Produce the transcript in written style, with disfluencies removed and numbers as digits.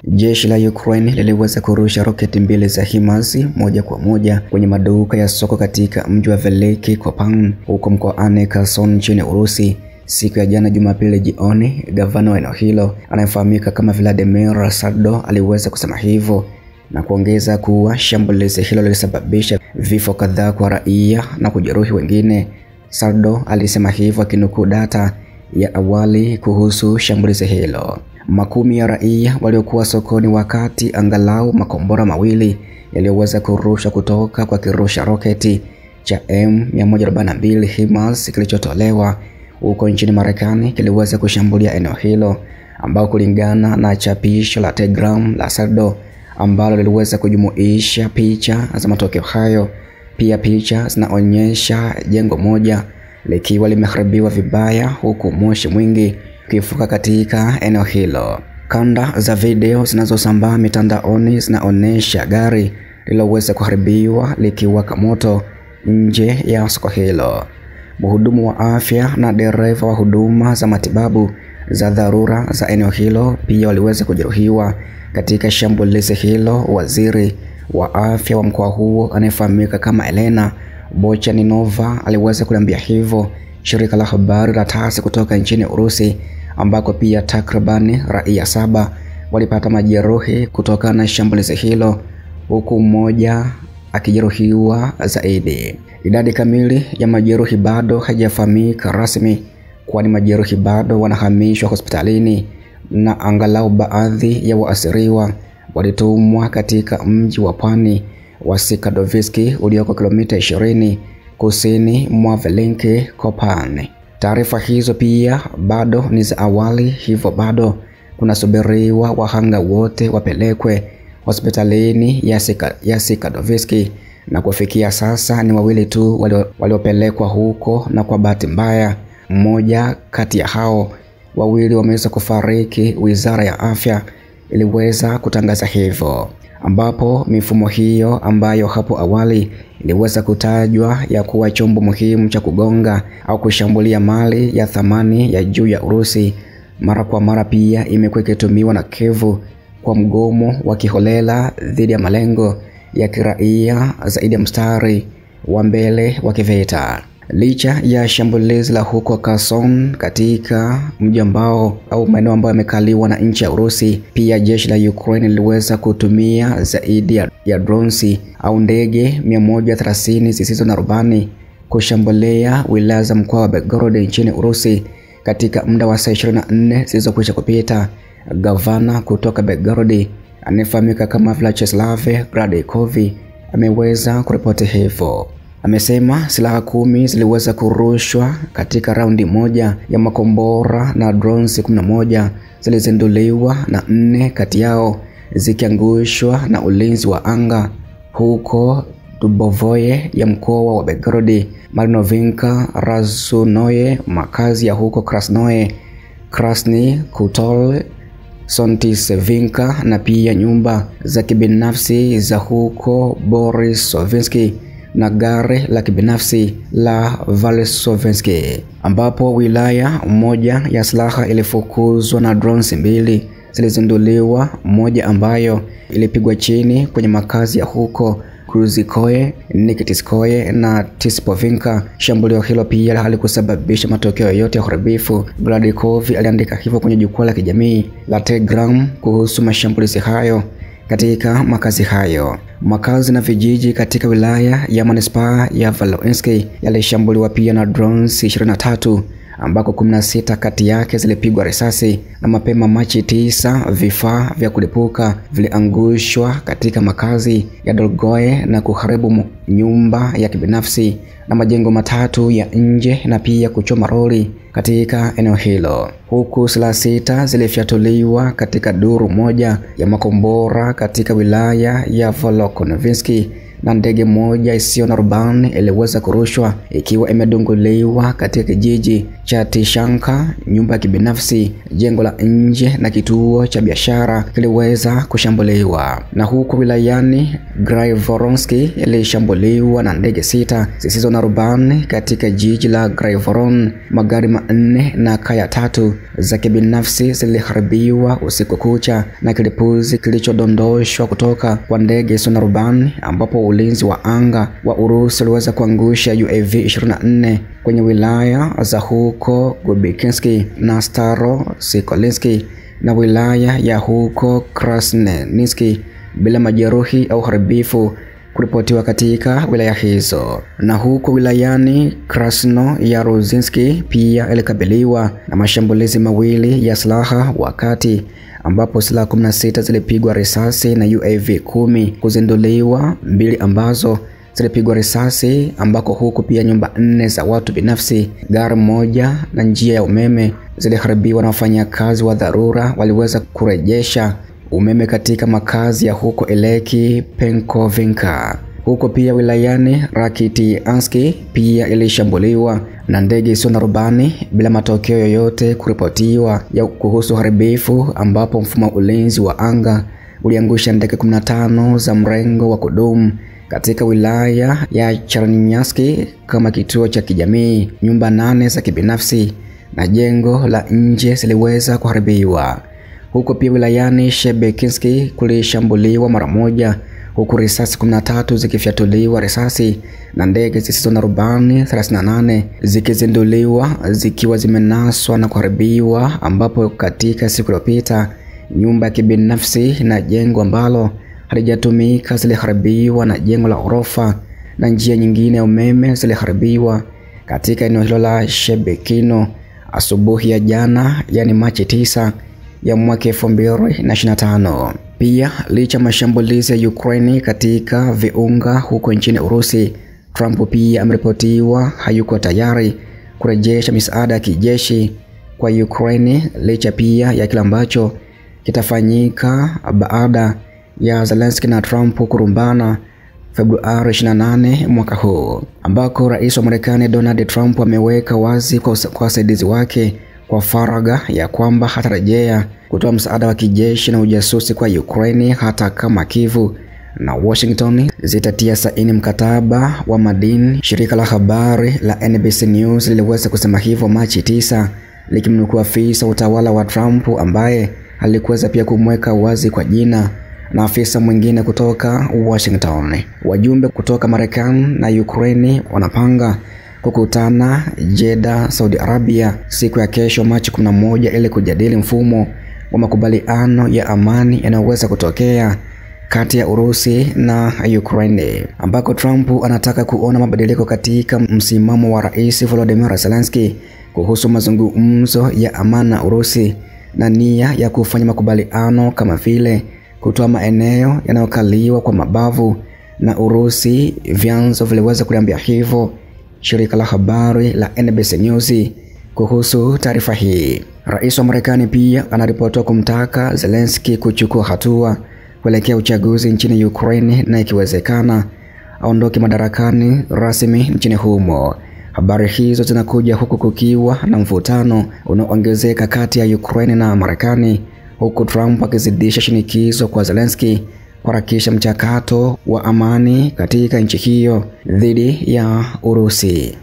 Jeshi la Ukraine liliweza kurusha roketi mbili za HIMARS moja kwa moja kwenye maduka ya soko katika mji wa Veliki Kopan huko mkoani Kherson nchini Urusi siku ya jana Jumapili jioni. Gavana wa eneo hilo anayefahamika kama Vladimir Sardo aliweza kusema hivyo na kuongeza kuwa shambulizi hilo lilisababisha vifo kadhaa kwa raia na kujeruhi wengine. Sardo alisema hivyo akinukuu data ya awali kuhusu shambulizi hilo. Makumi ya raia waliokuwa sokoni wakati angalau makombora mawili yaliyoweza kurusha kutoka kwa kirusha roketi cha M142 HIMARS kilichotolewa huko nchini Marekani kiliweza kushambulia eneo hilo, ambao kulingana na chapisho la Telegram la Sardo ambalo liliweza kujumuisha picha za matokeo hayo. Pia picha zinaonyesha jengo moja likiwa limeharibiwa vibaya huku moshi mwingi ukifuka katika eneo hilo. Kanda za video zinazosambaa mitandaoni zinaonyesha gari lililoweza kuharibiwa likiwaka moto nje ya soko hilo. Mhudumu wa afya na dereva wa huduma za matibabu za dharura za eneo hilo pia waliweza kujeruhiwa katika shambulizi hilo. Waziri wa afya wa mkoa huo anayefahamika kama Elena Bochaninova aliweza kuliambia hivyo shirika la habari la TASS kutoka nchini Urusi, ambako pia takribani raia 7 walipata majeruhi kutokana na shambulizi hilo, huku mmoja akijeruhiwa zaidi. Idadi kamili ya majeruhi bado haijafahamika rasmi, kwani majeruhi bado wanahamishwa hospitalini na angalau baadhi ya waasiriwa walitumwa katika mji wa pwani wa Sikadoviski ulioko kilomita 20 kusini mwa Veliki Kopan. Taarifa hizo pia bado ni za awali, hivyo bado kunasubiriwa wahanga wote wapelekwe hospitalini ya Sikadoviski, na kufikia sasa ni wawili tu waliopelekwa huko, na kwa bahati mbaya mmoja kati ya hao wawili wameweza kufariki. Wizara ya Afya iliweza kutangaza hivyo, ambapo mifumo hiyo ambayo hapo awali iliweza kutajwa ya kuwa chombo muhimu cha kugonga au kushambulia mali ya thamani ya juu ya Urusi mara kwa mara pia imekuwa ikitumiwa na Kiev kwa mgomo wa kiholela dhidi ya malengo ya kiraia zaidi ya mstari wa mbele wa kivita. Licha ya shambulizi la huko Kherson katika mji ambao au maeneo ambayo yamekaliwa na nchi ya Urusi, pia jeshi la Ukraine liliweza kutumia zaidi ya drones au ndege 130 zisizo na rubani kushambulia wilaya za mkoa wa Belgorod nchini Urusi katika muda wa saa 24 zilizokwisha kupita. Gavana kutoka Belgorod anayefahamika kama Vyacheslav Gladkov ameweza kuripoti hivyo. Amesema silaha 10 ziliweza kurushwa katika raundi moja ya makombora na drones 11 zilizinduliwa na 4 kati yao zikiangushwa na ulinzi wa anga huko Dubovoye ya mkoa wa Belgorod, Marinovinka, Razunoye, makazi ya huko Krasnoye, Krasny Kutol, Sontisevinka na pia nyumba za kibinafsi za huko Borisovinsky na gari la kibinafsi la Valesovinsky, ambapo wilaya moja ya silaha ilifukuzwa na drones 2 zilizinduliwa, moja ambayo ilipigwa chini kwenye makazi ya huko Kruzikoye, Nikitiskoye na Tispovinka. Shambulio hilo pia halikusababisha matokeo yoyote ya uharibifu. Gladkov aliandika hivyo kwenye jukwaa la kijamii la Telegram kuhusu mashambulizi hayo katika makazi hayo. Makazi na vijiji katika wilaya ya manispaa ya Valoinsky yalishambuliwa pia na drones 23, ambako 16 kati yake zilipigwa risasi, na mapema Machi 9 vifaa vya kulipuka viliangushwa katika makazi ya Dolgoye na kuharibu nyumba ya kibinafsi na majengo 3 ya nje na pia kuchoma roli katika eneo hilo, huku silaha 6 zilifyatuliwa katika duru moja ya makombora katika wilaya ya Volokonovinsky na ndege moja isiyo na rubani iliweza kurushwa ikiwa imedunguliwa katika kijiji cha Tishanka. Nyumba ya kibinafsi, jengo la nje na kituo cha biashara kiliweza kushambuliwa. Na huko wilayani Graivoronski ilishambuliwa na ndege 6 zisizo na rubani katika jiji la Graivoron. Magari 4 na kaya 3 za kibinafsi ziliharibiwa usiku kucha na kilipuzi kilichodondoshwa kutoka kwa ndege isiyo na rubani, ambapo ulinzi wa anga wa Urusi uliweza kuangusha UAV 24 kwenye wilaya za huko Gubikinski na Staro-Sikolinski na wilaya ya huko Krasnenski bila majeruhi au haribifu kuripotiwa katika wilaya hizo. Na huko wilayani Krasnoyaruzinski pia ilikabiliwa na mashambulizi mawili ya silaha, wakati ambapo silaha 16 zilipigwa risasi na UAV 10 kuzinduliwa, 2 ambazo zilipigwa risasi, ambako huku pia nyumba 4 za watu binafsi, gari moja na njia ya umeme ziliharibiwa na wafanyakazi wa dharura waliweza kurejesha umeme katika makazi ya huko Eleki Penkovinka. Huko pia wilayani Rakitianski pia ilishambuliwa na ndege isiyo na rubani bila matokeo yoyote kuripotiwa ya kuhusu uharibifu, ambapo mfumo wa ulinzi wa anga uliangusha ndege 15 za mrengo wa kudumu katika wilaya ya Chernyaski kama kituo cha kijamii. Nyumba 8 za kibinafsi na jengo la nje ziliweza kuharibiwa. Huko pia wilayani Shebekinski kulishambuliwa mara moja, huku risasi 13 zikifyatuliwa risasi na ndege zisizo na rubani 38 zikizinduliwa zikiwa zimenaswa na kuharibiwa, ambapo katika siku iliyopita nyumba ya kibinafsi na jengo ambalo halijatumika ziliharibiwa na jengo la ghorofa na njia nyingine ya umeme ziliharibiwa katika eneo hilo la Shebekino asubuhi ya jana, yani Machi 9 ya mwaka 2025. Pia licha mashambulizi ya Ukraine katika viunga huko nchini Urusi, Trump pia ameripotiwa hayuko tayari kurejesha misaada ya kijeshi kwa Ukraine, licha pia ya kile ambacho kitafanyika baada ya Zelensky na Trump kurumbana Februari 28 mwaka huu, ambako rais wa Marekani Donald Trump ameweka wazi kwa wasaidizi wake kwa faragha ya kwamba hatarejea kutoa msaada wa kijeshi na ujasusi kwa Ukraine hata kama Kivu na Washington zitatia saini mkataba wa madini. Shirika la habari la NBC News liliweza kusema hivyo Machi 9 likimnukuu afisa utawala wa Trump ambaye alikuweza pia kumweka wazi kwa jina na afisa mwingine kutoka Washington. Wajumbe kutoka Marekani na Ukraine wanapanga kukutana Jeddah, Saudi Arabia siku ya kesho Machi 11 ili kujadili mfumo wa makubaliano ya amani yanayoweza kutokea kati ya Urusi na Ukraine, ambako Trump anataka kuona mabadiliko katika msimamo wa Rais Volodymyr Zelensky kuhusu mazungumzo ya amani na Urusi na nia ya kufanya makubaliano kama vile kutoa maeneo yanayokaliwa kwa mabavu na Urusi. Vyanzo viliweza kuliambia hivyo shirika la habari la NBC News kuhusu taarifa hii. Rais wa Marekani pia anaripotiwa kumtaka Zelensky kuchukua hatua kuelekea uchaguzi nchini Ukraine na ikiwezekana aondoke madarakani rasmi nchini humo. Habari hizo zinakuja huku kukiwa na mvutano unaoongezeka kati ya Ukraine na Marekani, huku Trump akizidisha shinikizo kwa Zelensky kuharakisha mchakato wa amani katika nchi hiyo dhidi ya Urusi.